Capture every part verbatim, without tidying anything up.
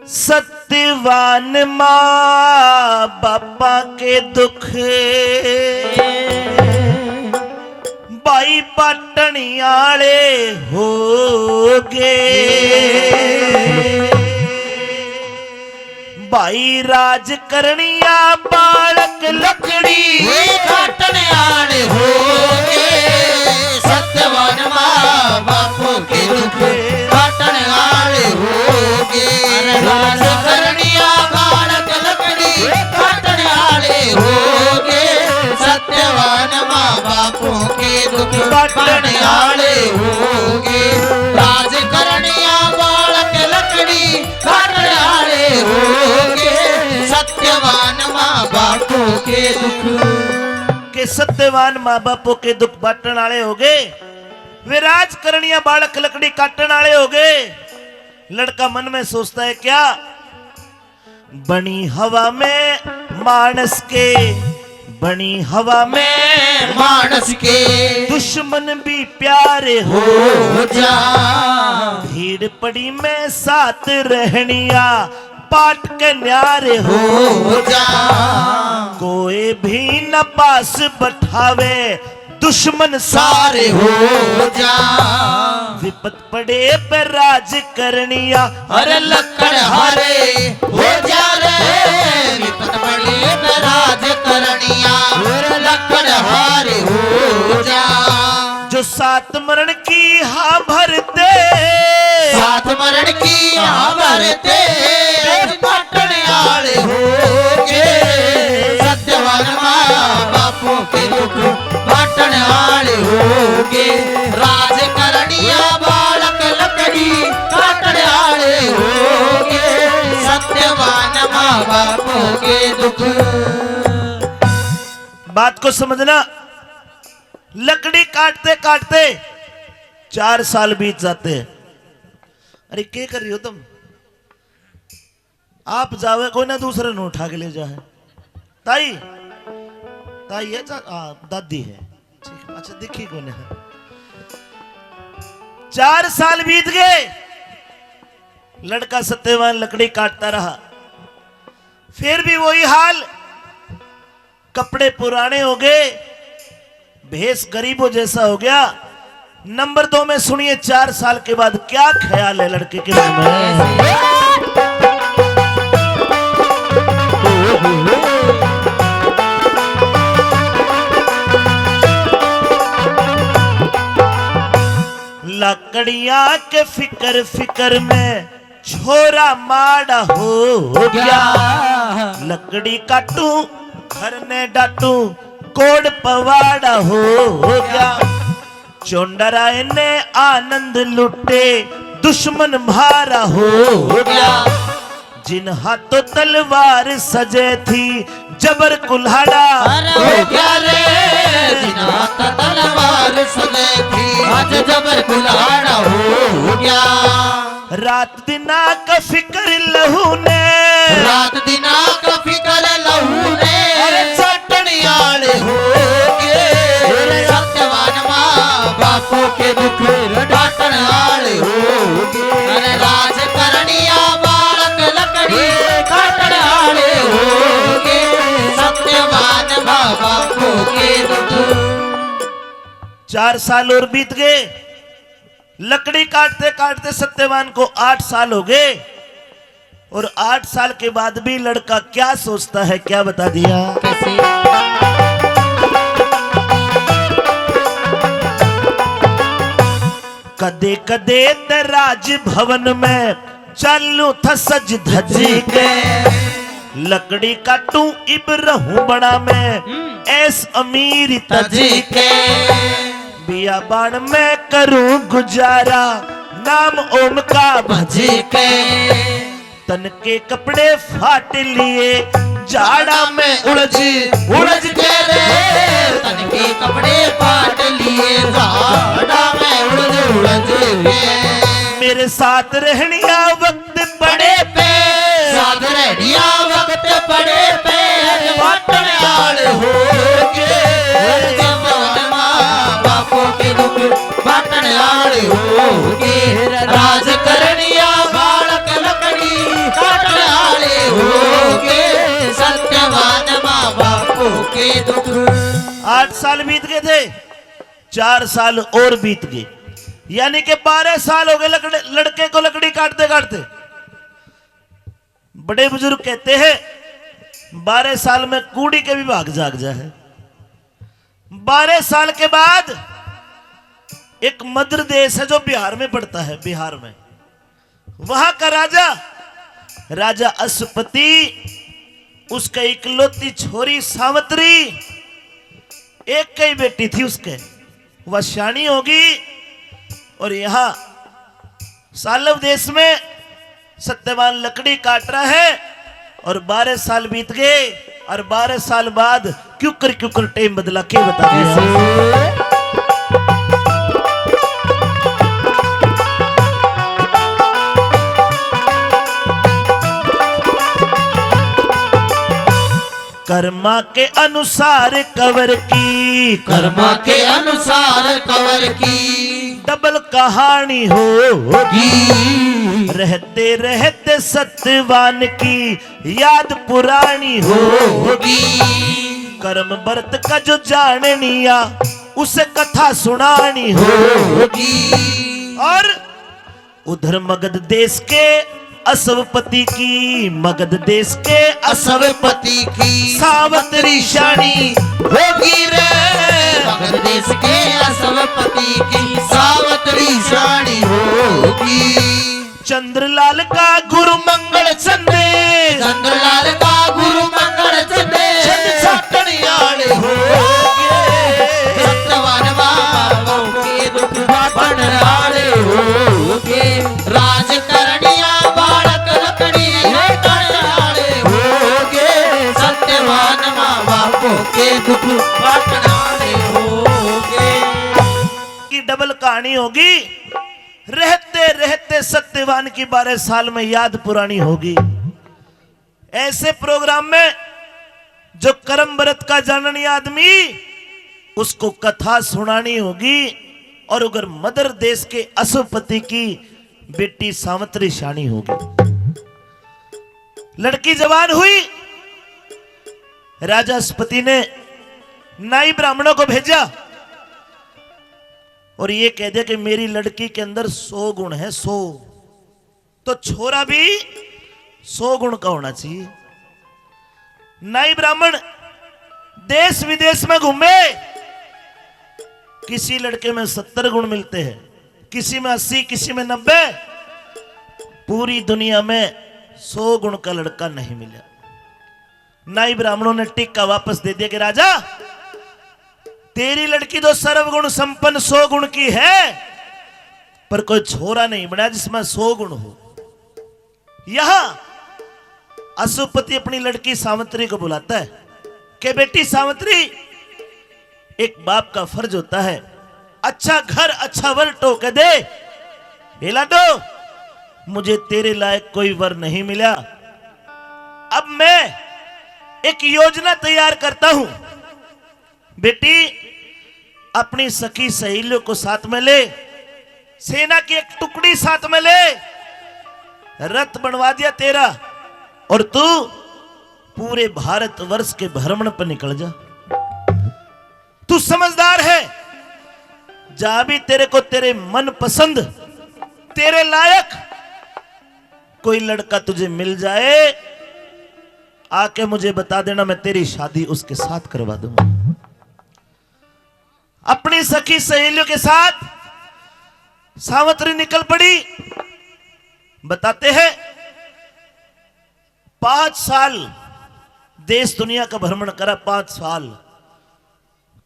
सत्यवान माँ बापा के दुख भाई पाटन आले हो गए। भाई राज करनिया बालक लकड़ी काटने आले हो गए। सत्यवान माँ बापू के दुख काटने आले हो गए। अरे राज करनिया बालक लकड़ी काटने आले हो गए। सत्यवान माँ बापू के दुख काटने आले हो गए। राज करनिया बालक लकड़ी काटने आले हो गए। सत्यवान माँ बापू के दुख के सत्यवान माँ बापू के दुख बांटने आले हो गए। वे राज करनिया बालक लकड़ी काटने आले हो गए। लड़का मन में सोचता है क्या, बनी हवा में मानस के, बनी हवा में मानस के दुश्मन भी प्यारे हो जा। भीड़ पड़ी में साथ रहनिया पाट के न्यारे हो जा। कोई भी न पास बैठावे दुश्मन सारे हो जा। विपत पड़े पे राज करनिया अरे लकड़ हारे हो जा रे। विपत पड़े पे राज करनिया अरे लकड़ हारे हो जा। जो सात मरण की हाँ भरते, सात मरण की हाँ भरते, पेट पाटने आले हो गए। सत्यवान माँ बापू के दुख बांटने आले हो गए। राज करनिया बालक लकड़ी काटने आले हो गए। सत्यवान माँ बापू के दुख। बात को समझना, लकड़ी काटते काटते चार साल बीत जाते हैं। अरे, के कर रही हो तुम? आप जावे कोई ना, दूसरे ने उठा के ले जाए। ताई, ताई है चा-, आ, दादी है। ठीक, अच्छा, दिखी कोने। चार साल बीत गए, लड़का सत्यवान लकड़ी काटता रहा, फिर भी वही हाल। कपड़े पुराने हो गए, भेष गरीबों जैसा हो गया। नंबर दो में सुनिए, चार साल के बाद क्या ख्याल है लड़के के मन में। लकड़ियां के फिकर फिकर में छोरा माड़ा हो गया। लकड़ी काटू, घर ने डाटू, कोड़ पवाड़ा हो गया। चोंडरा ने आनंद लुटे, दुश्मन मारा हो गया। जिन हाथों तलवार सजे थी, जबर कुल्हाड़ा। अरे हो गया रे, जिन हाथ तलवार सजे थी, आज जबर कुल्हाड़ा हो गया। रात दिना का फिकर लहू ने, रात दिना का फिकर लहू ने, अरे चाटने आले हो गए। अरे सत्यवान माँ बापू के दुख डाटने आले हो गए। अरे राज करनिया बालक लकड़ी काटने आले हो गए। सत्यवान माँ बापू के दुख। चार साल और बीत गए। लकड़ी काटते काटते सत्यवान को आठ साल हो गए। और आठ साल के बाद भी लड़का क्या सोचता है, क्या बता दिया? कैसे? कदे कदे ते राजभवन में चालू था सज धज के, लकड़ी काटू इब रहूं बड़ा में, हम्म। ऐस अमीर तज के। बियाबान में करूं गुजारा, नाम ओम का भज के। तन के कपड़े फाट लिए, जाड़ा में उलझ, उलझ के रे। तन के कपड़े फाट लिए, जाड़ा में उलझ, उलझ के। मेरे साथ रहनिया वक्त पड़े पे, साथ रहनिया वक्त पड़े पे, बाटन आल हो के। जब माँ बापों के दुख बाटन आल हो के। राज करनिया बालक लकड़ी काट आठ साल बीत गए थे, चार साल और बीत गए, यानी कि बारह साल हो गए लकड़े, लड़के को लकड़ी काटते काटते। बड़े बुजुर्ग कहते हैं, बारह साल में कूड़ी के भी भाग जाग जाए। बारह साल के बाद एक मध्र देश है जो बिहार में पड़ता है, बिहार में, वहां का राजा, राजा अश्वपति, उसका इकलौती छोरी सावित्री, एक ही बेटी थी उसके, वह सियाणी होगी। और यहाँ सालव देश में सत्यवान लकड़ी काट रहा है और बारह साल बीत गए और बारह साल बाद क्यूकर क्यूकर टेम बदला के बता दिया। कर्मा के अनुसार कवर की, कर्मा के अनुसार कवर की डबल कहानी होगी। रहते रहते सत्यवान की याद पुरानी होगी। कर्म व्रत का जो जाननिया, उसे कथा सुनानी होगी। और उधर मगध देश के असवपति की, मगध देश के असवपति की सावतरी शानी होगी रे। मगध देश के असवपति की सावतरी शानी होगी। चंद्रलाल का गुरु मंगल चंदे, चंद्रलाल का गुरु मंगल चंदे छत छाटन आले होगे। सत्यवान बाबा के दुख बाटन आले होगे। राज करनिया बालक लकड़ी लेटन आले होगे। सत्यवान माँ बाप के दुख बाटन आले होगे। की डबल कहानी होगी। रहते रहते सत्यवान की बारह साल में याद पुरानी होगी। ऐसे प्रोग्राम में जो कर्म व्रत का जाननी आदमी, उसको कथा सुनानी होगी। और उधर मगध देश के असवपति की बेटी सावित्री शानी होगी। लड़की जवान हुई, राजा अश्वपति ने नाई ब्राह्मणों को भेजा और ये कह दिया कि मेरी लड़की के अंदर सौ गुण है, सौ। तो छोरा भी सौ गुण का होना चाहिए। नाई ब्राह्मण देश विदेश में घूमे, किसी लड़के में सत्तर गुण मिलते हैं, किसी में अस्सी, किसी में नब्बे। पूरी दुनिया में सौ गुण का लड़का नहीं मिला। नाई ब्राह्मणों ने टिक्का वापस दे दिया कि राजा, तेरी लड़की तो सर्वगुण संपन्न सौ गुण की है, पर कोई छोरा नहीं बना जिसमें सौ गुण हो। यहां असुपति अपनी लड़की सावित्री को बुलाता है कि बेटी सावित्री, एक बाप का फर्ज होता है, अच्छा घर अच्छा वर टोक दे। हे लाडो, मुझे तेरे लायक कोई वर नहीं मिला। अब मैं एक योजना तैयार करता हूं। बेटी, अपनी सखी सहेलियों को साथ में ले, सेना की एक टुकड़ी साथ में ले, रथ बनवा दिया तेरा और तू पूरे भारतवर्ष के भ्रमण पर निकल जा। तू समझदार है, जहां भी तेरे को तेरे मनपसंद, तेरे लायक कोई लड़का तुझे मिल जाए, आके मुझे बता देना, मैं तेरी शादी उसके साथ करवा दूंगा। अपनी सखी सहेलियों के साथ सावित्री निकल पड़ी। बताते हैं, पांच साल देश दुनिया का भ्रमण करा, पांच साल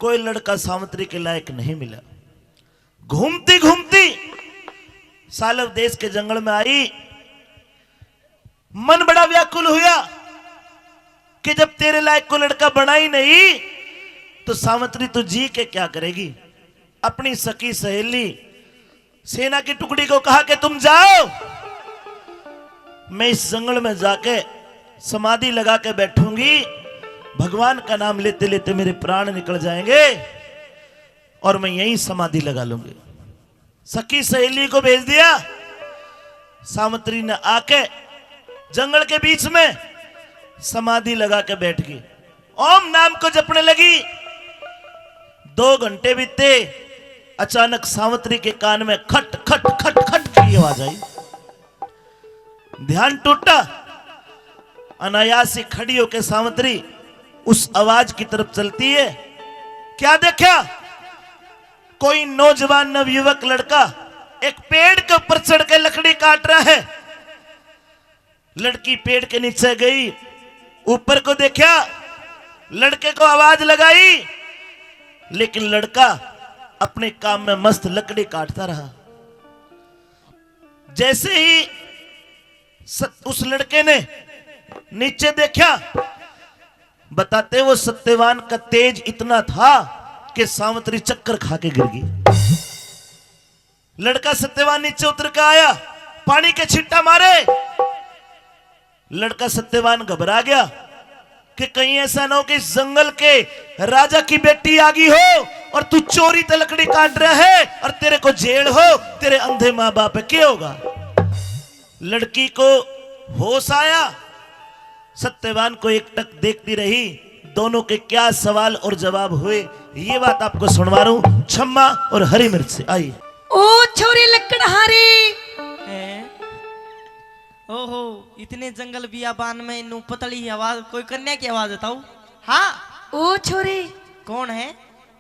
कोई लड़का सावित्री के लायक नहीं मिला। घूमती घूमती सालव देश के जंगल में आई। मन बड़ा व्याकुल हुआ कि जब तेरे लायक को लड़का बना ही नहीं, तो सावित्री तू जी के क्या करेगी? अपनी सखी सहेली सेना की टुकड़ी को कहा कि तुम जाओ, मैं इस जंगल में जाके समाधि लगा के बैठूंगी, भगवान का नाम लेते लेते मेरे प्राण निकल जाएंगे और मैं यहीं समाधि लगा लूंगी। सखी सहेली को भेज दिया। सावित्री ने आके जंगल के बीच में समाधि लगा के बैठ गई। ओम नाम को जपने लगी। दो घंटे बीते, अचानक सावित्री के कान में खट खट खट खट की आवाज आई। ध्यान टूटा, अनायास ही खड़ी होकर सावित्री उस आवाज की तरफ चलती है। क्या देखा? कोई नौजवान नवयुवक लड़का एक पेड़ के ऊपर चढ़ के लकड़ी काट रहा है। लड़की पेड़ के नीचे गई, ऊपर को देखा, लड़के को आवाज लगाई, लेकिन लड़का अपने काम में मस्त लकड़ी काटता रहा। जैसे ही सत-, उस लड़के ने नीचे देखा, बताते वो सत्यवान का तेज इतना था कि सावित्री चक्कर खा के गिर गई। लड़का सत्यवान नीचे उतर के आया, पानी के छिट्टा मारे। लड़का सत्यवान घबरा गया कि कहीं ऐसा ना हो कि इस जंगल के राजा की बेटी आ गई हो और तू चोरी ते लकड़ी काट रहा है और तेरे को जेल हो, तेरे अंधे माँ बाप है, क्या होगा? लड़की को होश आया, सत्यवान को एकटक देखती रही। दोनों के क्या सवाल और जवाब हुए, ये बात आपको सुनवा रहा हूं छम्मा और हरी मिर्च से। आइए। ओ छोरे लकड़हारे। हैं? ओहो, इतने जंगल बियाबान में नू पतली आवाज, कोई कन्या की आवाज बताओ। हाँ। ओ छोरे। कौन है?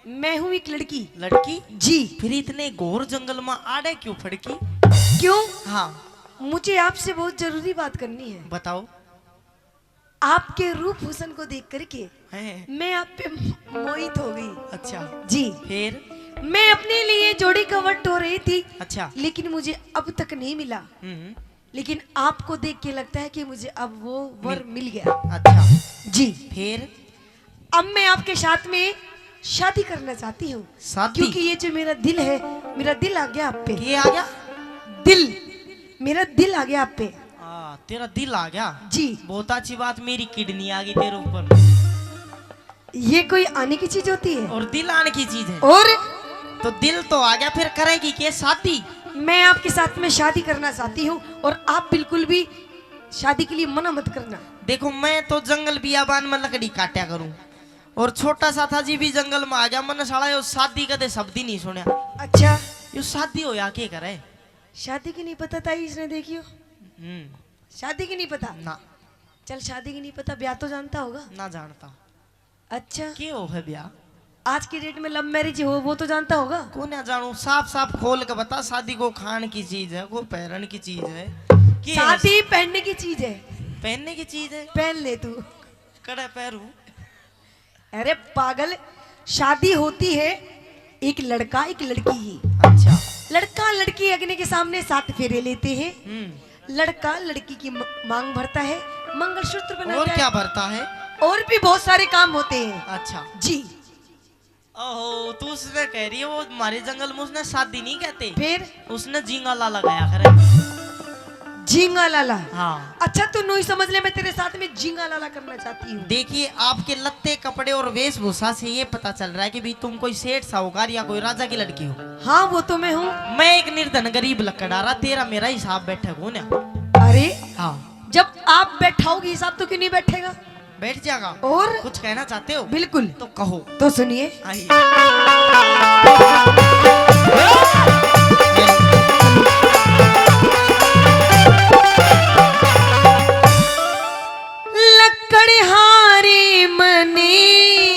मैं हूँ एक लड़की। लड़की? जी। फिर इतने घोर जंगल में आड़े क्यों फड़की? क्यों? हाँ। मुझे आपसे बहुत जरूरी बात करनी है। बताओ। आपके रूप हुस्न को देख करके हैं। मैं आप पे मोहित हो गई। अच्छा। जी। फिर? मैं अपने लिए जोड़ी का वट हो रही थी। अच्छा। लेकिन मुझे अब तक नहीं मिला। हम्म। लेकिन आपको देख के लगता है कि मुझे अब वो वर मिल मिल गया। अच्छा। जी। फिर? अब मैं आपके साथ में शादी करना चाहती हूँ। शादी? क्योंकि ये जो मेरा दिल है, मेरा दिल आ गया आप पे। ये आ गया? दिल, मेरा दिल आ गया आप पे। आ, तेरा दिल आ गया? जी। बहुत अच्छी बात, मेरी किडनी आ गई तेरे ऊपर। ये कोई आने की चीज होती है? और दिल आने की चीज है। और? तो दिल तो आ गया, फिर करेगी के शादी? मैं आपके साथ में शादी करना चाहती हूँ और आप बिल्कुल भी शादी के लिए मना मत करना। देखो, मैं तो जंगल बियाबान में लकड़ी काटा करूँ और छोटा सा था जी भी जंगल में आ गया। मैंने साला यो शादी कदे शब्द ही नहीं सुना। अच्छा। यो शादी होया के करे? शादी की नहीं पता ताई, इसने देखियो। हम्म। शादी की नहीं पता? ना। चल, शादी की नहीं पता, ब्याह तो जानता होगा? ना जानता। अच्छा। के हो है ब्याह? आज की डेट में लव मैरिज हो, वो तो जानता होगा? को ना जानू, साफ साफ खोल के बता, शादी को खान की चीज है, को पहरन की चीज है? के है? शादी पहनने की चीज है। पहनने की चीज है? पहन ले तू। कड़े पहरू? अरे पागल, शादी होती है एक लड़का एक लड़की ही। अच्छा। लड़का लड़की अग्नि के सामने सात फेरे लेते हैं। हम्म। लड़का लड़की की म-, मांग भरता है, मंगलसूत्र बनाता और है। क्या भरता है? और भी बहुत सारे काम होते हैं। अच्छा। जी। ओहो, तू उसने कह रही है, वो हमारे जंगल में उसने शादी नहीं कहते। फिर? उसने झींगा लाला गाया करे। झींगा लाला? हाँ। अच्छा, तू नू ही समझ ले, मैं तेरे साथ में झींगा लाला करना चाहती हूँ। देखिए, आपके लत्ते, कपड़े और वेशभूषा से ये पता चल रहा है कि भी तुम कोई सेठ साहूकार या कोई राजा की लड़की हो। हाँ, वो तो मैं हूँ। मैं एक निर्धन गरीब लकड़हारा, तेरा मेरा हिसाब बैठे को ना। अरे, हाँ। जब आप बैठाओगे हिसाब, तो क्यों नहीं बैठेगा? बैठ जाएगा। और? कुछ कहना चाहते हो? बिल्कुल। तो कहो। तो सुनिए। आइए। लकड़हारे मने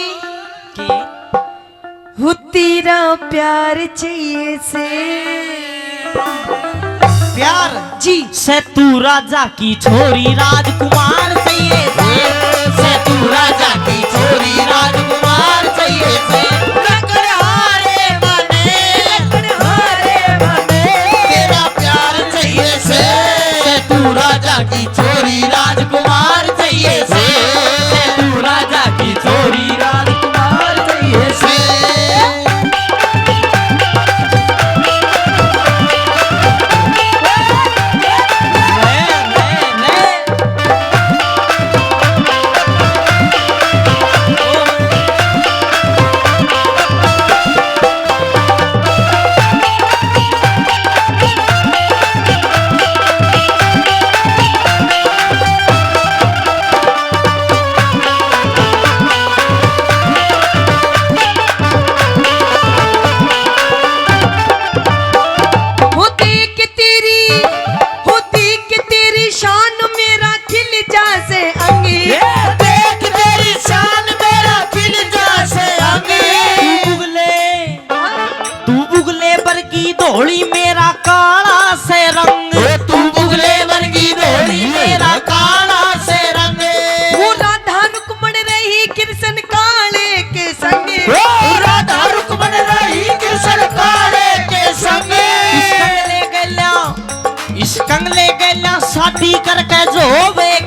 के? हो तेरा प्यार चाहिए से। प्यार? जी। से तू राजा की छोरी राजकुमार चाहिए से। से तू राजा की छोरी राजकुमार चाहिए से। लकड़हारे मने, लकड़हारे मने। तेरा प्यार चाहिए से। से तू राजा की छोरी राजकुमार चाहिए से। से तू राजा की छोरी राजकुमार चाहिए से।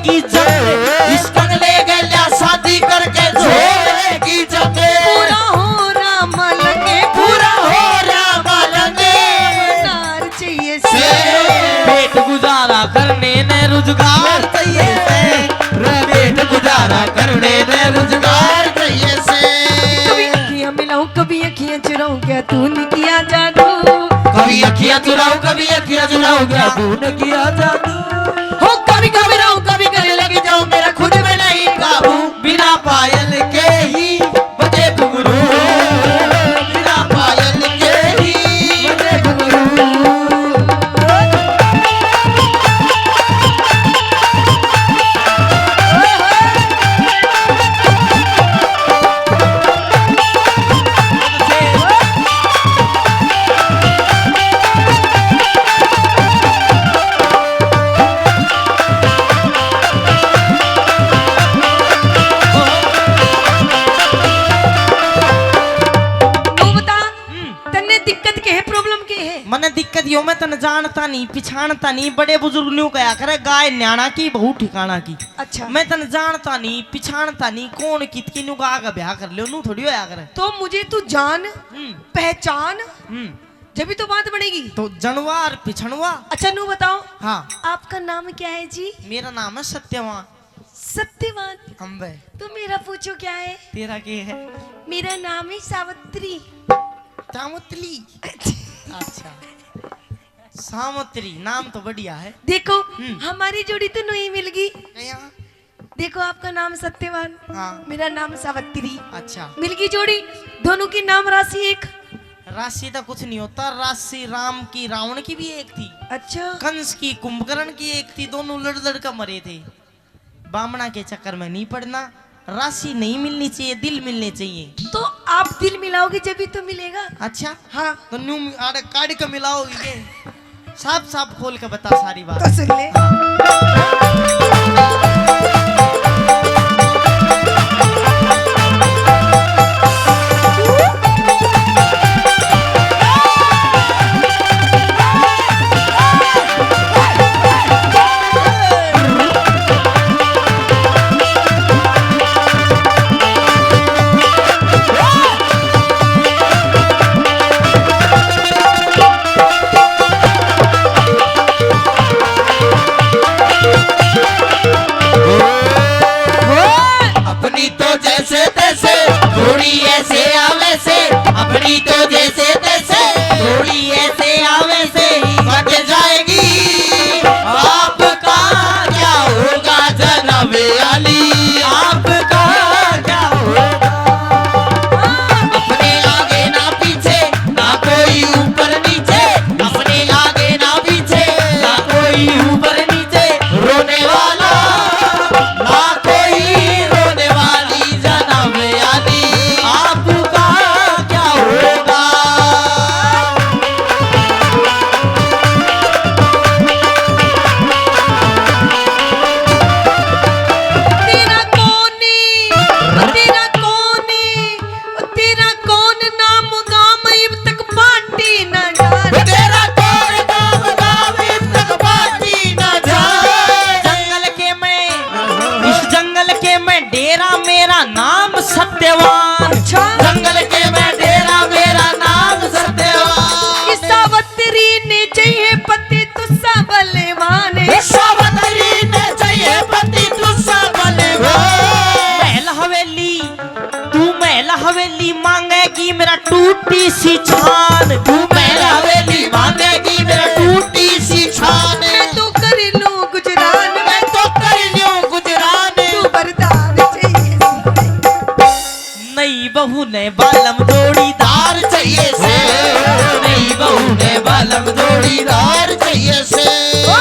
की जंग, इस बंगले गल्या शादी करके झोले की जंग। पूरा हो राम लगे, पूरा हो राम लगे। अवतार चाहिए से। पेट गुजारा करने ने रुजगार चाहिए से। रे पेट गुजारा करने ने रुजगार चाहिए से। कभी अखियां मिलाऊं, कभी अखियां चुराऊं, क्या तूने किया जादू? कभी अखियां चुराऊं, कभी अखियां चुराऊं, क्या तूने किया जादू? हो कभी घबराऊं, कभी गले लग जाऊं, मेरा खुद में नहीं काबू। बिना पायल के ही बजे घुंघरू, बिना पायल के ही बजे घुंघरू। तू बता, हम्म। तन्ने दिक्कत के है, problem के है? मने दिक्कत यो, मैं तन्ने जानता नहीं, पिछाणता नहीं। बड़े बुजुर्ग न्यू कहा करे, गाय न्याणा की, बहू ठिकाणा की। अच्छा। मैं तन्ने जानता नहीं, पिछाणता नहीं, कौन कित की, न्यू गा के ब्याह कर लियो, न्यू थोड़ी होया करे। तो मुझे तू जान, हम्म। पहचान, हम्म। जब ही तो बात बनेगी। तो जनवा और पिछणवा। अच्छा, न्यू बताओ, हाँ। आपका नाम क्या है जी? मेरा नाम है सत्यवान। सत्यवान। हम बे। तो मेरा पूछो क्या है? तेरा के है? मेरा नाम है सावित्री। सावित्री। अच्छा। सावित्री, नाम तो बढ़िया है। देखो, हम्म। हमारी जोड़ी तो नहीं मिल गई। कहाँ? देखो, आपका नाम सत्यवान, हाँ। मेरा नाम सावित्री। अच्छा। मिल गई जोड़ी, दोनों की नाम राशि एक। राशि तो कुछ नहीं होता, राशि राम की रावण की भी एक थी। अच्छा। कंस की कुंभकर्ण की एक थी, दोनों लड़ लड़ कर मरे थे। बामणा के चक्कर में नहीं पड़ना। राशि नहीं मिलनी चाहिए, दिल मिलने चाहिए। तो आप दिल मिलाओगे जब ही तो मिलेगा। अच्छा? हाँ। तो न्यू आड़े काढ़ के मिलाओगे के? साफ साफ खोल के बता सारी बात। तो सुन ले। अपनी तो जैसे तैसे, थोड़ी ऐसे आवे से, अपनी तो जैसे तैसे, थोड़ी ऐसे आवे से, कट जाएगी। आपका क्या होगा जनाबे आली, आपका क्या होगा? अपने आगे ना पीछे, ना कोई ऊपर नीचे, अपने आगे ना पीछे, ना कोई ऊपर नीचे, रोने वाला ना कोई, रोने वाली जनाबे आली, आपका क्या होगा? तेरा कौन, तेरा कौन, तेरा कौन नाम गाम इब तक पार्टी ना जान। तेरा कौन नाम गाम इब तक पार्टी ना जान। जंगल के मैं, इस जंगल के मैं डेरा, मेरा नाम सत्यवान। अच्छा। जंगल के मैं डेरा, मेरा नाम सत्यवान। कि सावित्री ने चाहिए पति तुसा बलवान। हे सावित्री ने चाहिए पति तुसा बलवान। महल हवेली, तू महल हवेली मांगेगी मेरा टूटी सी छान। तू महल हवेली मांगेगी मेरा टूटी सी छान। मैं तो कर लूं गुजरान, मैं तो कर लूं गुजरान। तू वरदान चाहिए। नई बहू ने बालम जोड़ीदार चाहिए से, नई बहू ने बालम जोड़ीदार चाहिए से। ओ,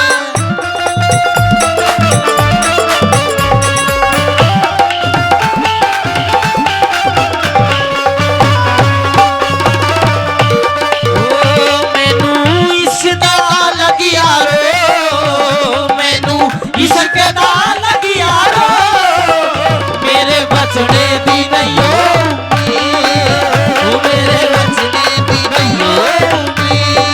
मैनू इसदा लगिया रो, मैनू इश्क दा लगिया रो, मेरे बचने दी नहीं हो उम्मीद, ओ मेरे बचने दी नहीं हो उम्मीद।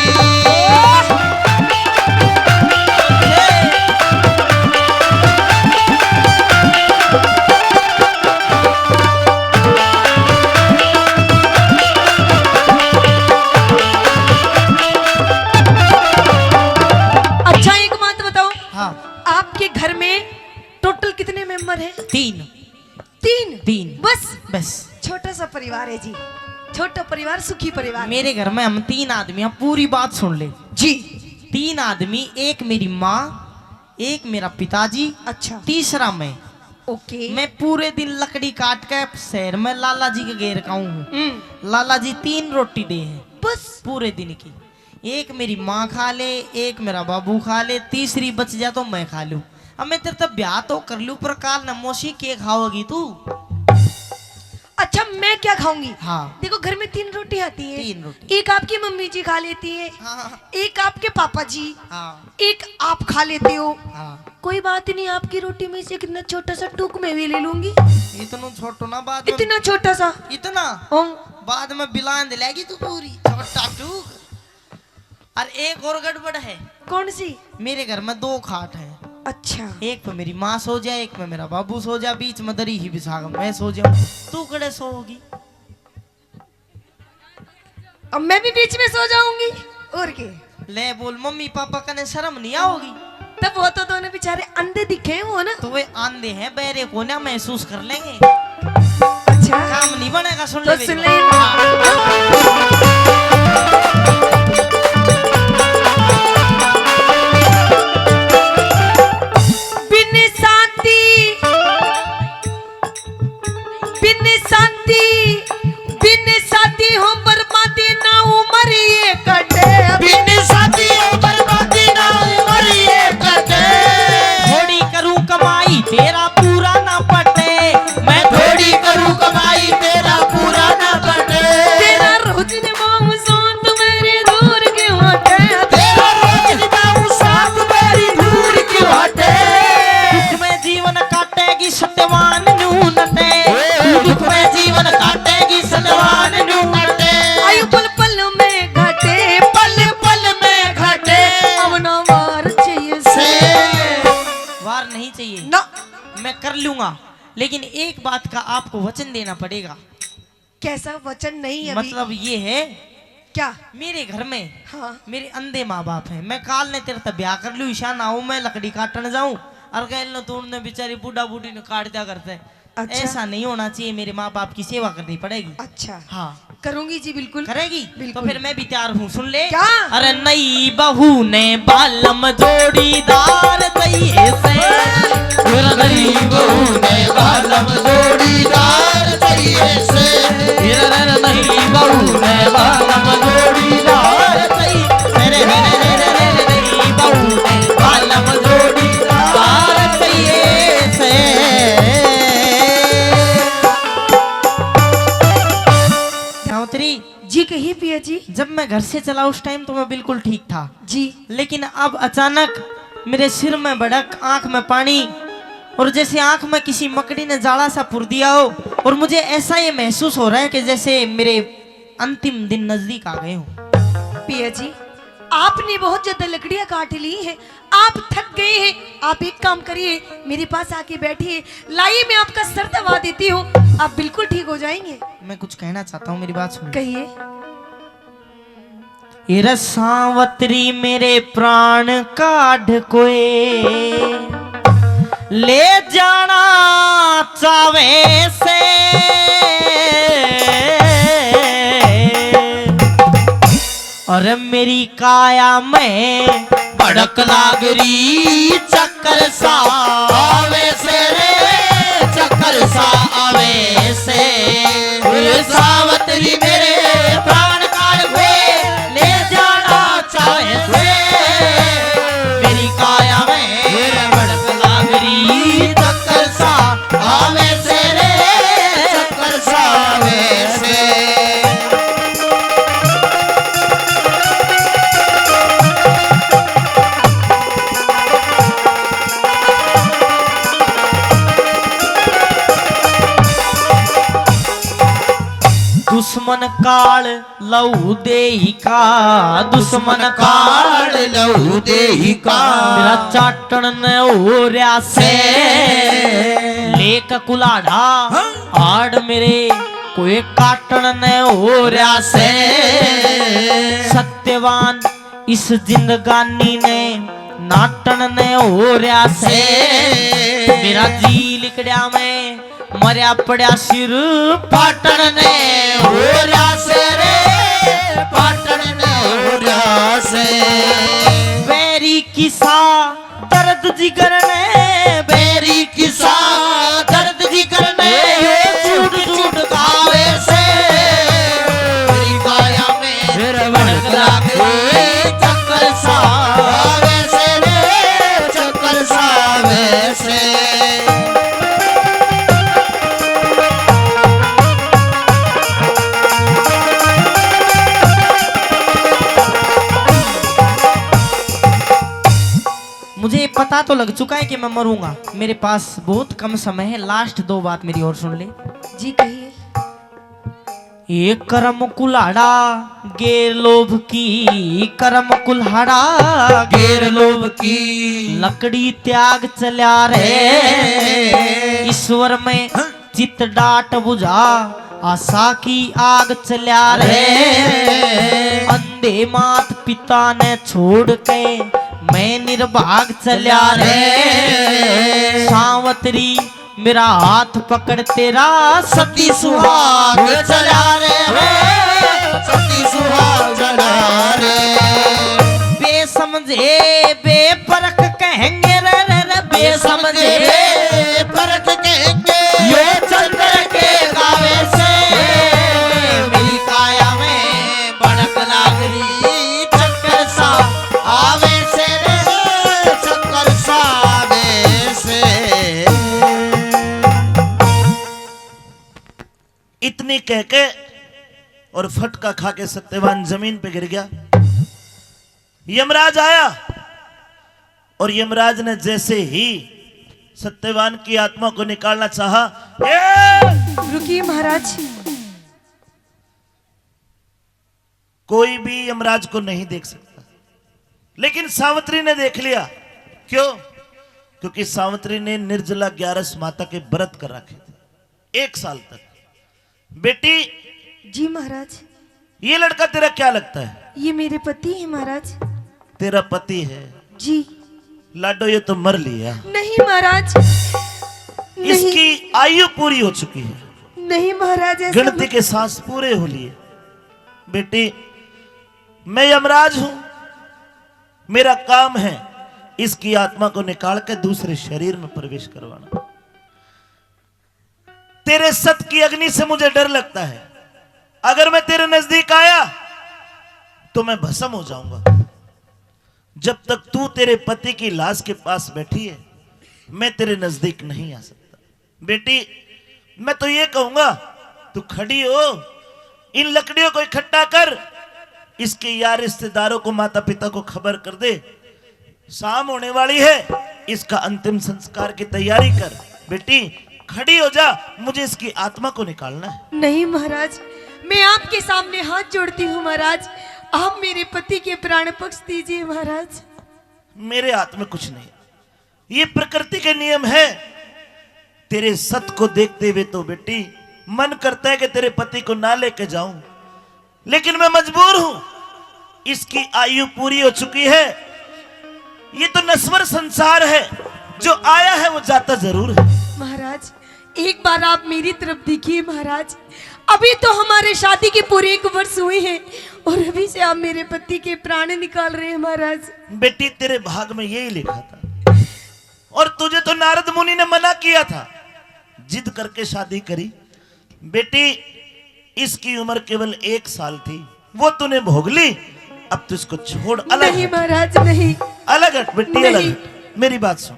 कितने मेंबर हैं? तीन। तीन? तीन। बस? बस। छोटा सा परिवार है जी, छोटा परिवार, सुखी परिवार। मेरे घर में हम तीन आदमी हैं, पूरी बात सुन ले। जी। तीन आदमी, एक मेरी माँ, एक मेरा पिताजी, अच्छा। तीसरा मैं। ओके। मैं पूरे दिन लकड़ी काट के शहर में लाला जी के घेर का हूँ। हम्म। लाला जी तीन रोटी दे हैं बस। पूरे दिन की। एक मेरी माँ खा ले, एक मेरा बाबू खा ले, तीसरी बच जा तो मैं खा लूँ। अब मैं तेरे तब ब्याह तो कर लूँ, पर काल न मौसी के खाओगी तू? अच्छा, मैं क्या खाऊंगी? हाँ। देखो, घर में तीन रोटी आती है। तीन रोटी। एक आपकी मम्मी जी खा लेती है, हाँ, हाँ, हाँ। एक आपके पापा जी, हाँ। एक आप खा लेते हो। हाँ। कोई बात नहीं, आपकी रोटी में से कितना छोटा सा टूक मैं भी ले लूंगी। इतना छोटा ना, बाद में इतना छोटा सा। इतना? हाँ। बाद में बिलांद लेगी तू पूरी, छोटा टूक। और एक और गड़बड़ है। कौन सी? मेरे घर में दो खाट है। अच्छा। एक पे मेरी माँ सो जाए, एक पे मेरा बाबू सो जाए, बीच में दरी ही बिछा के मैं सो जाऊँ। तू कड़े सोओगी? अब मैं भी बीच में सो जाऊंगी, और के? ले बोल, मम्मी पापा कने शर्म नहीं आओगी? तब वो तो दोनों बेचारे अंधे दिखे हैं वो ना। तो वे आंधे हैं, बहरे को ना महसूस कर लेंगे। अच्छा। काम नहीं बनेगा, सुन तो ले मेरी सुन बात। ले। हाँ। बिन शादी, बिन शादी, बिन शादी हो बर्बादी ना उम्र ये कटे। बिन शादी हो बर्बादी ना उम्र ये कटे। थोड़ी करूं कमाई तेरा पूरा ना पटे। मैं थोड़ी करूं कमाई तेरा पूरा ना पटे। तेरा रोज निभाऊं साथ मेरी दूर क्यों हटे। तेरा रोज निभाऊं साथ मेरी दूर क्यों हटे। दुख में जीवन काटेगी सत्यवान न्यू नटे। दुख में जीवन काटेगी सत्यवान न्यू नटे। आयु पल पल में घटे, पल पल में घटे। अब ना वार चाहिए से। वार नहीं चाहिए ना। मैं कर लूंगा, लेकिन एक बात का आपको वचन देना पड़ेगा। कैसा वचन? नहीं अभी। मतलब ये है, क्या? मेरे घर में हाँ। मेरे अंधे माँ बाप हैं। मैं काल ने तेरे तक ब्याह कर लूँ, ईशा ना हो, मैं लकड़ी काटने जाऊँ और गैल ने तोड़ने बेचारी बूढ़ा बूढ़ी ने काट दिया करते। अच्छा। ऐसा नहीं होना चाहिए, मेरे माँ बाप की सेवा करनी पड़ेगी। अच्छा। हाँ। करूंगी जी, बिल्कुल। करेगी? बिल्कुल। तो फिर मैं भी तैयार हूँ, सुन ले। क्या? अरे नई बहू ने बालम जोड़ीदार चाहिए से। अरे नई बहू ने बालम जोड़ीदार चाहिए से। अरे नई बहू ने बालम जोड़ीदार चाहिए। अरे, अरे, अरे, अरे, अरे, नई बहू ने बालम जोड़ीदार चाहिए से। सावित्री। जी कहिए पिया जी। जब मैं घर से चला उस टाइम तो मैं बिल्कुल ठीक था। जी। लेकिन अब अचानक मेरे सिर में भड़क, आंख में पानी, और जैसे आंख में किसी मकड़ी ने जाला सा पुर दिया हो, और मुझे ऐसा ये महसूस हो रहा है कि जैसे मेरे अंतिम दिन नजदीक आ गए हों। पिया जी, आपने बहुत ज्यादा लकड़ियां काट ली हैं, आप थक गए हैं, आप एक काम करिए, मेरे पास आके बैठिए, लाइए, मैं आपका सर दबा देती हूँ, आप बिल्कुल ठीक हो जाएंगे। मैं कुछ कहना चाहता हूँ, मेरी बात सुनिए। कहिए। ए रे सावतरी मेरे प्राण काढ़ कोए, ले जाना चावे से। अरे मेरी काया में भड़क लाग री, चक्कर सा आवे से रे, चक्कर सा आवे से। ए सावतरी मेरे प्राण काढ़ कोए, ले जाना चाहे से। मेरी काया में भड़क लाग री, चक्कर सा आवे से रे, चक्कर सा आवे से। दुश्मन काल लहू देही का, दुश्मन काल लहू देही का। मेरा चाटण न हो रहा से। लेक कुलाड़ा हाँ। हाड़ मेरे कोई काटण न हो रहा से। सत्यवान इस जिंदगानी ने नाटण ने हो रहा से। मेरा जी लिकड़या में मरया पड़या सिर पाटन ने हो रहा से रे, पाटन ने हो रहा से। बैरी किसा दर्द जिगर ने, बैरी किसा दर्द जिगर ने, ये झूठ झूठ गावे से। मेरी काया में फिर भड़क लाग गई, चक्कर सा आवे से रे, चक्कर सा आवे से। मुझे पता तो लग चुका है कि मैं मरूंगा। मेरे पास बहुत कम समय है। लास्ट दो बात मेरी और सुन ले। जी कहिए। ये करम कुल्हाड़ा गेर लोभ की, करम कुल्हाड़ा गेर लोभ की। लकड़ी त्याग चल्या रे, ईश्वर में चित डाट बुझा, आशा की आग चल्या रे। अंधे मात पिता ने छोड़ के मैं निर्भाग चल्या रे। सावतरी मेरा हाथ पकड़ तेरा सती सुहाग चला रे हो, सती सुहाग चला रे। बेसमझे बेपरख कहेंगे रे, रे, रे, बेसमझे बेपरख कहेंगे। यो चंद्र के गावे से मेरी काया में भड़क लाग रही, चक्कर सा आवे से रे, चक्कर सा आवे से। इतनी कह के और फटका खा के सत्यवान जमीन पे गिर गया। यमराज आया और यमराज ने जैसे ही सत्यवान की आत्मा को निकालना चाहा, ए! रुकिए महाराज। कोई भी यमराज को नहीं देख सकता, लेकिन सावित्री ने देख लिया। क्यों? क्योंकि सावित्री ने निर्जला ग्यारस माता के व्रत कर रखे थे एक साल तक। बेटी, जी महाराज। ये लड़का तेरा क्या लगता है? ये मेरे पति है महाराज। तेरा पति है? जी। लाडो, ये तो मर लिया। नहीं महाराज, नहीं। इसकी आयु पूरी हो चुकी है। नहीं महाराज, ऐसा गिनती मत- के सांस पूरे हो लिए। बेटी, मैं यमराज हूं, मेरा काम है इसकी आत्मा को निकाल के दूसरे शरीर में प्रवेश करवाना। तेरे सत की अग्नि से मुझे डर लगता है, अगर मैं तेरे नजदीक आया तो मैं भस्म हो जाऊंगा। जब तक तू तेरे पति की लाश के पास बैठी है, मैं तेरे नजदीक नहीं आ सकता। बेटी, मैं तो ये कहूंगा, तू खड़ी हो, इन लकड़ियों को इकट्ठा कर, इसके यार रिश्तेदारों को, माता पिता को खबर कर दे। शाम होने वाली है, इसका अंतिम संस्कार की तैयारी कर। बेटी, खड़ी हो जा, मुझे इसकी आत्मा को निकालना है। नहीं महाराज, मैं आपके सामने हाथ जोड़ती हूँ महाराज, आप मेरे पति के प्राण पक्ष दीजिए महाराज। मेरे हाथ में कुछ नहीं, ये प्रकृति के नियम है। तेरे सत को देखते हुए तो बेटी मन करता है कि तेरे पति को ना लेके जाऊं, लेकिन मैं मजबूर हूं। इसकी आयु पूरी हो चुकी है। ये तो नश्वर संसार है, जो आया है वो जाता जरूर है। महाराज, एक बार आप मेरी तरफ देखिए महाराज, अभी तो हमारे शादी के पूरे एक वर्ष हुए हैं और अभी से आप मेरे पति के प्राण निकाल रहे हैं महाराज। बेटी, तेरे भाग में यही लिखा था, और तुझे तो नारद मुनि ने मना किया था, जिद करके शादी करी। बेटी, इसकी उम्र केवल एक साल थी, वो तूने भोग ली। अब तू इसको छोड़, अलग नहीं हट। महाराज, नहीं। अलग हट बेटी, अलग नहीं। हट। मेरी बात सुन।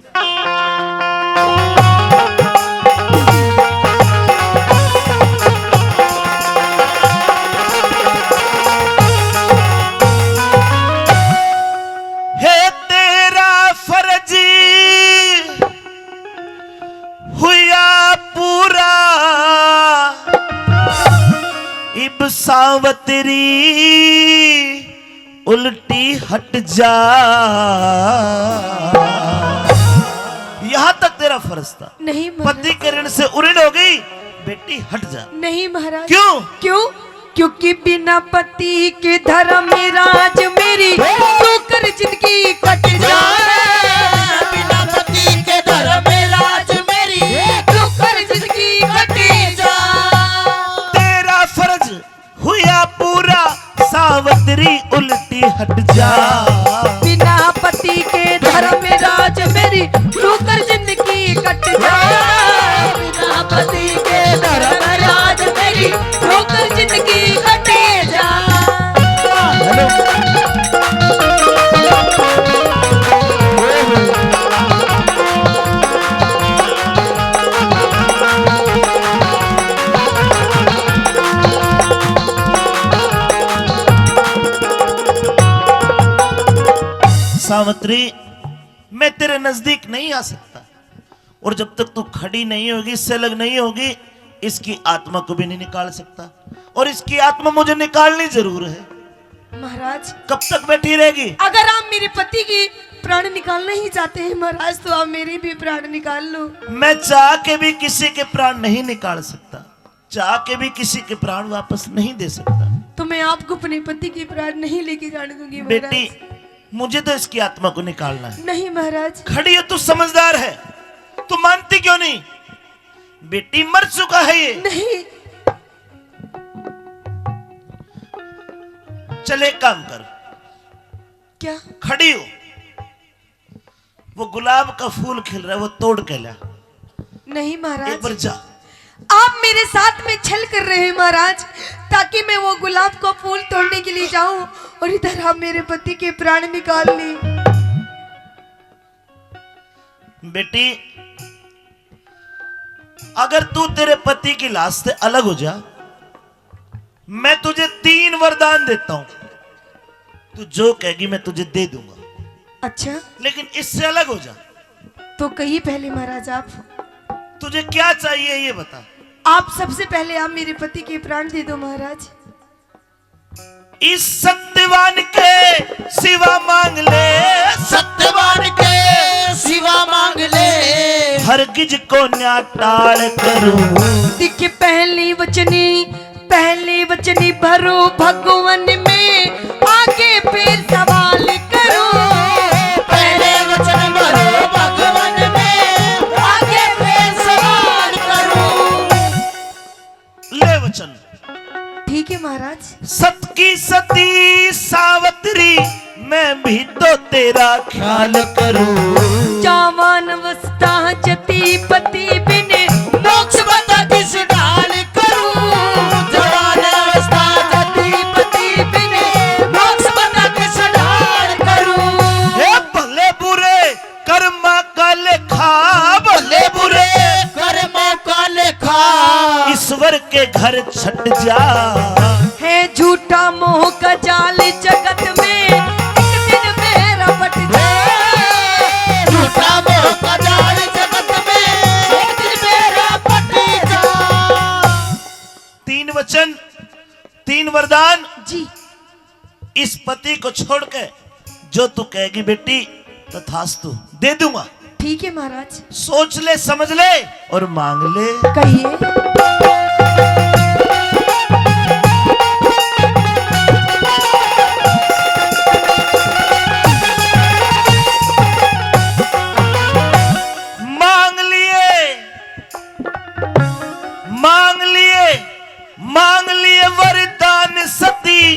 हे तेरा फर्ज हुआ पूरा, इब सावतरी उल्टी हट जा। यहाँ तक तेरा फर्ज था। नहीं महाराज। पति के ऋण से उऋण हो गई, बेटी हट जा। नहीं महाराज। क्यों? क्यों? क्योंकि बिना पति के धर्मराज मेरी ठोकर जिंदगी कट जाए। बिना पति के धर्मराज जा। बिना पति के धर्म राज मेरी ठोकर जिंदगी कट जा। बिना पति के धर्म राज मेरी ठोकर जिंदगी कटे जा। हेलो। सावित्री, मैं तेरे नजदीक नहीं आ सकता, और जब तक तू खड़ी नहीं होगी, इससे अलग नहीं होगी, इसकी आत्मा को भी नहीं निकाल सकता, और इसकी आत्मा मुझे निकालनी जरूर है। महाराज, कब तक बैठी रहेगी? अगर आप मेरे पति की प्राण निकालना ही चाहते हैं महाराज, तो आप मेरे भी प्राण निकाल लो। मैं चाह के भी किसी के प्राण नहीं निकाल सकता, चाह के भी किसी के प्राण वापस नहीं दे सकता। तो मैं आपको अपने पति के प्राण नहीं लेके जाने दूंगी महाराज। बेटी, मुझे तो इसकी आत्मा को निकालना है। नहीं महाराज। खड़ी है, तू समझदार है, तू मानती क्यों नहीं? बेटी, मर चुका है ये। नहीं। चल, एक काम कर। क्या? खड़ी हो, वो गुलाब का फूल खिल रहा है, वो तोड़ के ला। नहीं महाराज। एक बार जा। आप मेरे साथ में छल कर रहे हैं महाराज, ताकि मैं वो गुलाब का फूल तोड़ने के लिए जाऊं और इधर आप मेरे पति के प्राण निकाल लें। बेटी, अगर तू तेरे पति की लाश से अलग हो जा, मैं तुझे तीन वरदान देता हूं, तू जो कहेगी मैं तुझे दे दूंगा। अच्छा। लेकिन इससे अलग हो जा। तो कहिए पहले महाराज आप। तुझे क्या चाहिए ये बता। आप सबसे पहले आप मेरे पति के प्राण दे दो महाराज। इस सत्यवान के सिवा मांग ले, सत्यवान के सिवा मांग ले, हरगिज को न्या टाल करूं। दिख पहली वचनी, पहली वचनी भरो भगवन में, आगे फिर सवाल करूं। पहले वचन भरो भगवन में, आगे फिर सवाल करूं। ले वचन। ठीक है महाराज। सत की सती सावतरी, मैं भी तो तेरा ख्याल करूं। जवान अवस्था जती पति बिन, मोक्ष बता किस ढाल करूं। जवान अवस्था जती पति बिन, मोक्ष बता किस ढाल करूं। हे भले बुरे कर्मा का लेखा, भले बुरे कर्मा का लेखा, ईश्वर के घर छट जा। है झूठा मोह का जाल जगत में, एक दिन बेरा पट जा। झूठा मोह का जाल जगत में, एक दिन बेरा पट जा। तीन वचन, तीन वरदान। जी। इस पति को छोड़ के जो तू कहेगी बेटी, तथास्तु, दे दूंगा। ठीक है महाराज। सोच ले, समझ ले और मांग ले। कहिए। मांग लिए, मांग लिए, मांग लिए वरदान सती,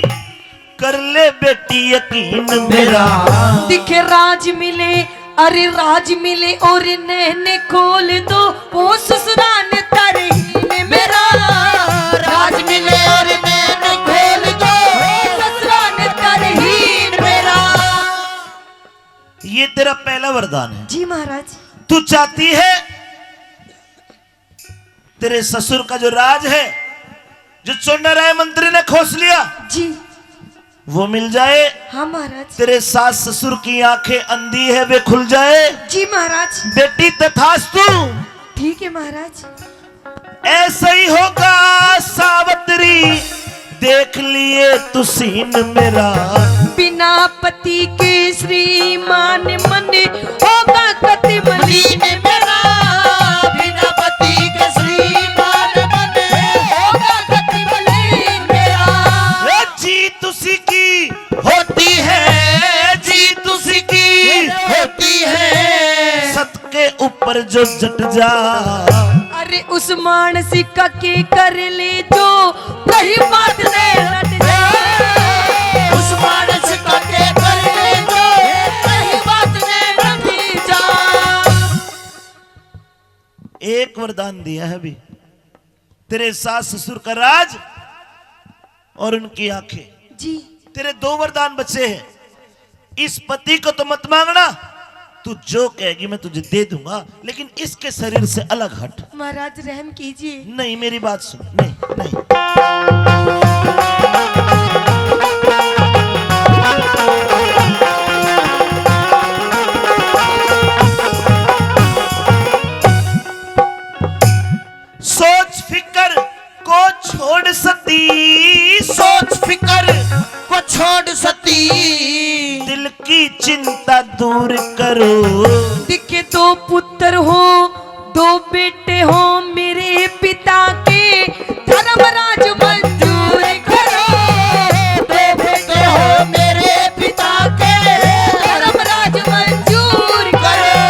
कर ले बेटी यकीन मेरा। दिखे राज मिले, अरे राज मिले और नैन खोल दो, ओ ससुरान तरहीन मेरा। राज मिले और नैन खोल दो, ओ ससुरान तरहीन मेरा। ये तेरा पहला वरदान है। जी महाराज। तू चाहती है तेरे ससुर का जो राज है, जो चोंडा राय मंत्री ने खोस लिया, जी। वो मिल जाए। हाँ महाराज। तेरे सास ससुर की आंखें अंधी है, वे खुल जाए। जी महाराज। बेटी तथास्तु। ठीक है महाराज। ऐसा ही होगा सावित्री, देख लिए तू सीन मेरा। बिना पति के श्रीमान मन होगा कति मलिन मेरा। बिना पति के श्रीमान मन होगा कति मलिन मेरा। ए, जीत उसी की होती है, जीत उसी की होती है। सत के ऊपर जो जट जा। अरे उस मानसिका के कर ले जो कहीं बात ने रट जा। उस मानसिका के एक वरदान दिया है अभी, तेरे सास ससुर का राज और उनकी आंखें। जी। तेरे दो वरदान बचे हैं। इस पति को तो मत मांगना, तू जो कहेगी मैं तुझे दे दूंगा, लेकिन इसके शरीर से अलग हट। महाराज, रहम कीजिए। नहीं, मेरी बात सुन। नहीं, नहीं। सोच फिकर को छोड़ सती, सोच फिकर को छोड़ सती, दिल की चिंता दूर करो। दिखे दो पुत्र हो, दो बेटे हो मेरे पिता के, धर्मराज मंजूर करो। दो बेटे हो मेरे पिता के, धर्मराज मंजूर करो।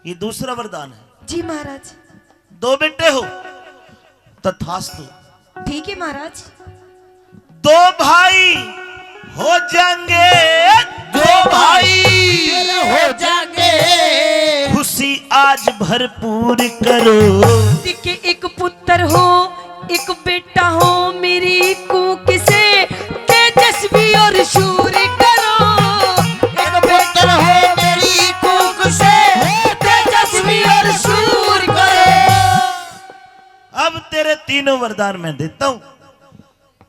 ये दूसरा वरदान है। जी महाराज। दो बेटे हो, तथास्तु। ठीक है महाराज। दो भाई हो जाएंगे, दो भाई हो जाएंगे, खुशी आज भरपूर करो। दिखे एक पुत्र हो, एक बेटा हो मेरी कूख से, तेजस्वी और शूर करो। एक पुत्र हो मेरी कूख से, तेजस्वी और शूर करो। अब तेरे तीनों वरदान मैं देता हूं।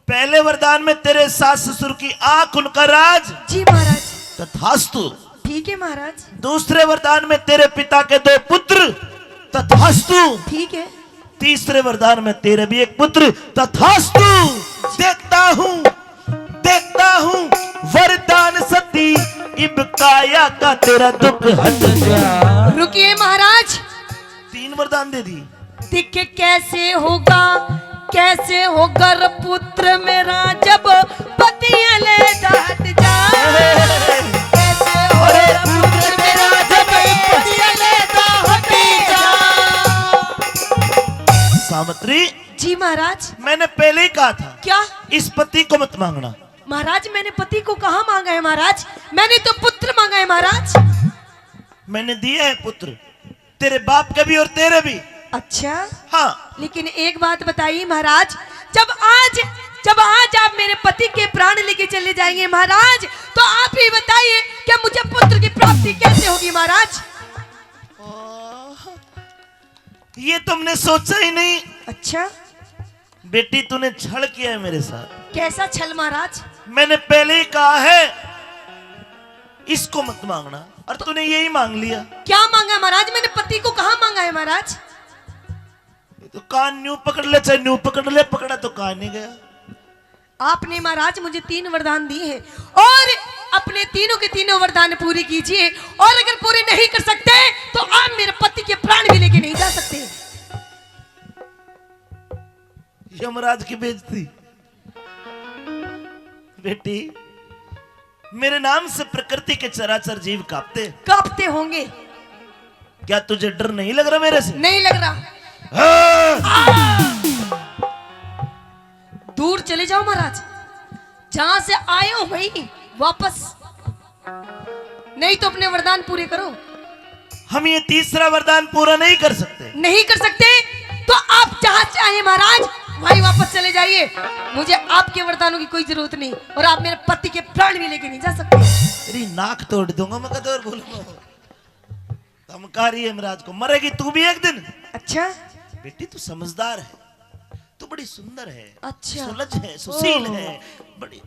पहले वरदान में तेरे सास ससुर की आंख, उनका राज। जी महाराज। तथास्तु। ठीक है महाराज। दूसरे वरदान में तेरे पिता के दो पुत्र। तथास्तु। ठीक है। तीसरे वरदान में तेरे भी एक पुत्र। तथास्तु। देखता हूँ, देखता हूँ वरदान सती, इब काया का तेरा दुख हट जा। रुकिए महाराज। तीन वरदान दे दी। दिखे कैसे होगा, कैसे होगा रे पुत्र मेरा, जब पति अलैदा हट जा। कैसे होगा रे पुत्र मेरा, जब पति अलैदा हट जा। सावित्री। जी महाराज। मैंने पहले ही कहा था। क्या? इस पति को मत मांगना। महाराज, मैंने पति को कहाँ मांगा है महाराज? मैंने तो पुत्र मांगा है महाराज। मैंने दिया है पुत्र, तेरे बाप का भी और तेरे भी। अच्छा। हाँ। लेकिन एक बात बताइए महाराज, जब आज, जब आज आप मेरे पति के प्राण लेके चले जाएंगे महाराज, तो आप ही बताइए कि मुझे पुत्र की प्राप्ति कैसे होगी महाराज? ये तुमने सोचा ही नहीं। अच्छा। बेटी, तूने छल किया है मेरे साथ। कैसा छल महाराज? मैंने पहले ही कहा है इसको मत मांगना, और तूने यही मांग लिया। क्या मांगा महाराज? मैंने पति को कहाँ मांगा है महाराज? ये तो कान न्यू पकड़ ले, चाहे न्यू पकड़ ले, पकड़ा तो कान नहीं गया। आपने महाराज मुझे तीन वरदान दिए हैं, और अपने तीनों के तीनों वरदान पूरे कीजिए, और अगर पूरे नहीं कर सकते तो आप मेरे पति के प्राण भी लेके नहीं जा सकते। यमराज की बेइज्जती। बेटी, मेरे नाम से प्रकृति के चराचर जीव कांपते। कांपते होंगे। क्या तुझे डर नहीं लग रहा मेरे से? नहीं लग रहा। हाँ। दूर चले जाओ महाराज, जहां से आए हो वहीं वापस, नहीं तो अपने वरदान पूरे करो। हम ये तीसरा वरदान पूरा नहीं कर सकते। नहीं कर सकते तो आप जहां से आए महाराज, वहीं वापस चले जाइए। मुझे आपके वरदानों की कोई जरूरत नहीं, और आप मेरे पति के प्राण भी लेके नहीं जा सकते। तेरी नाक तोड़ दूंगा मैं, कद और बोलूंगा। धमका रही है यमराज को, मरेगी तू भी एक दिन। अच्छा। बेटी, तू समझदार है, तू बड़ी सुंदर है, अच्छा। सुलझ है, सुशील ओह। है, बड़ी।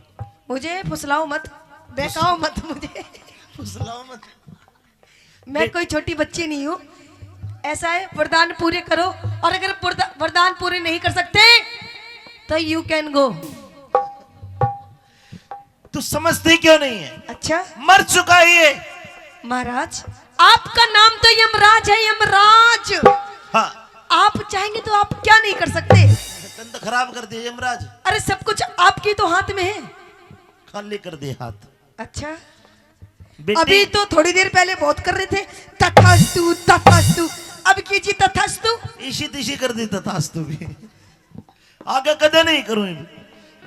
मुझे फुसलाओ मत, बहकाओ मत मुझे। फुसलाओ मत। मैं बे- कोई छोटी बच्ची नहीं हूँ। ऐसा है, वरदान पूरे करो, और अगर वरदा-, वरदान पूरे नहीं कर सकते तो you can go। तू समझती क्यों नहीं है? अच्छा। मर चुका है ये। महाराज, आपका नाम तो यमराज है, यमराज। हाँ। आप चाहेंगे तो आप क्या नहीं कर सकते? तन तो खराब कर दिया यमराज। अरे, सब कुछ आपकी तो हाथ में है। खाली कर दिए हाथ। अच्छा। बेटी। अभी तो थोड़ी देर पहले बहुत कर रहे थे, तथास्तु, तथास्तु। अब कीजिए तथास्तु। इसी तिसी कर दी तथास्तु भी। आगे कदे नहीं करूं।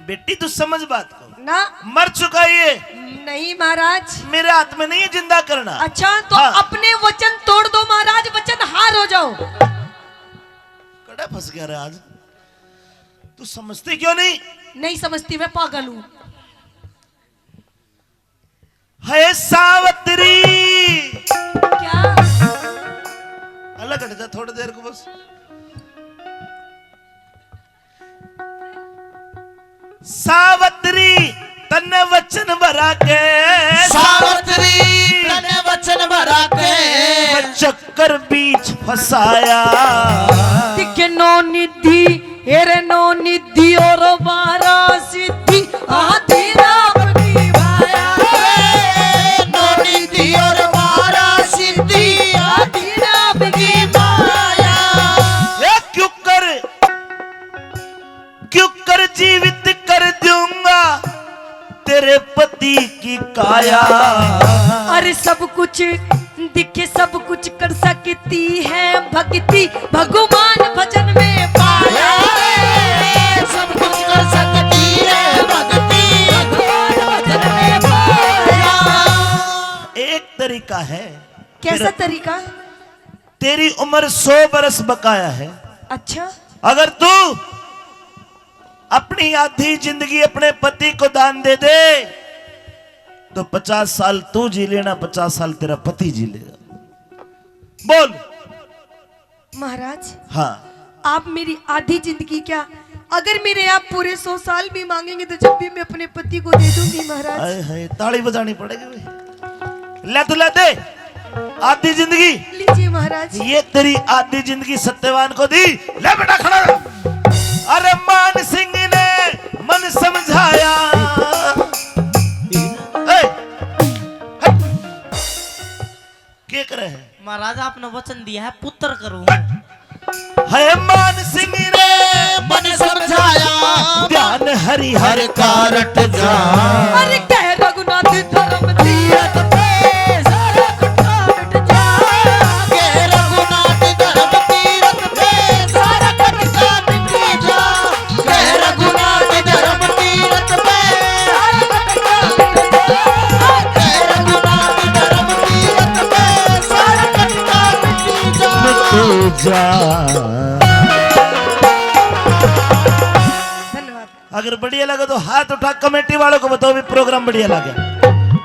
बेटी, तू समझ बात को। ना। मर चुका ये। नहीं महाराज। मेरे हाथ में नहीं है जिंदा करना। अच्छा, तो हाँ। अपने वचन तोड़ दो महाराज, वचन कड़ा फंस गया रे आज। तू समझती क्यों नहीं? नहीं समझती, मैं पागल हूँ। है सावतरी। क्या? अलग हट जा थोड़ी देर को बस। सावतरी, तन्ने वचन भरा के। सावतरी, तन्ने वचन भरा के। मैं चक्कर बीच फंसाया। दिखे नौ निधि, हेरे नौ निधि और बारह सिद्धि, आधी रात की माया। नौ निधि और बारह सिद्धि, आधी रात की माया। ए क्यों कर, क्यों कर जीवित कर दूंगा तेरे पति की काया। अरे सब कुछ दिखे, सब कुछ कर सकती है भक्ति, भगवान भजन में पाया। सब कुछ कर सकती है भक्ति, भगवान भजन में पाया। एक तरीका है। कैसा तेरा तरीका? तेरी उम्र सौ बरस बकाया है। अच्छा। अगर तू अपनी आधी जिंदगी अपने पति को दान दे दे, तो पचास साल तू जी लेना, पचास साल तेरा पति जी लेगा। बोल। महाराज, हाँ। आप मेरी आधी जिंदगी क्या, अगर मेरे आप पूरे सौ साल भी मांगेंगे तो जब भी मैं अपने पति को दे दूंगी महाराज। हाय हाय, ताली बजानी पड़ेगी भाई। ले तू ले दे। आधी जिंदगी। लीजिए महाराज। ये तेरी आधी जिंदगी सत्यवान को दी। ले बेटा खड़ा हो। अरे मान सिंह ने मन समझाया। ए, हट। के करे है? महाराज, आपने वचन दिया है, पुत्र करूं। है मान सिंह ने मन समझाया, ध्यान हरि हर का रट जा। अरे कह रघुनाथ धर्म तीरथ पे सारा कटका मिट जा। कह रघुनाथ धर्म तीरथ पे सारा कटका मिट जा। कह रघुनाथ धर्म तीरथ पे सारा कटका मिट जा। कह रघुनाथ धर्म तीरथ पे सारा कटका मिट जा। मिट जा। धन्यवाद। अगर बढ़िया लगे तो हाथ उठा, कमेटी वालों को बताओ भी प्रोग्राम बढ़िया लगे।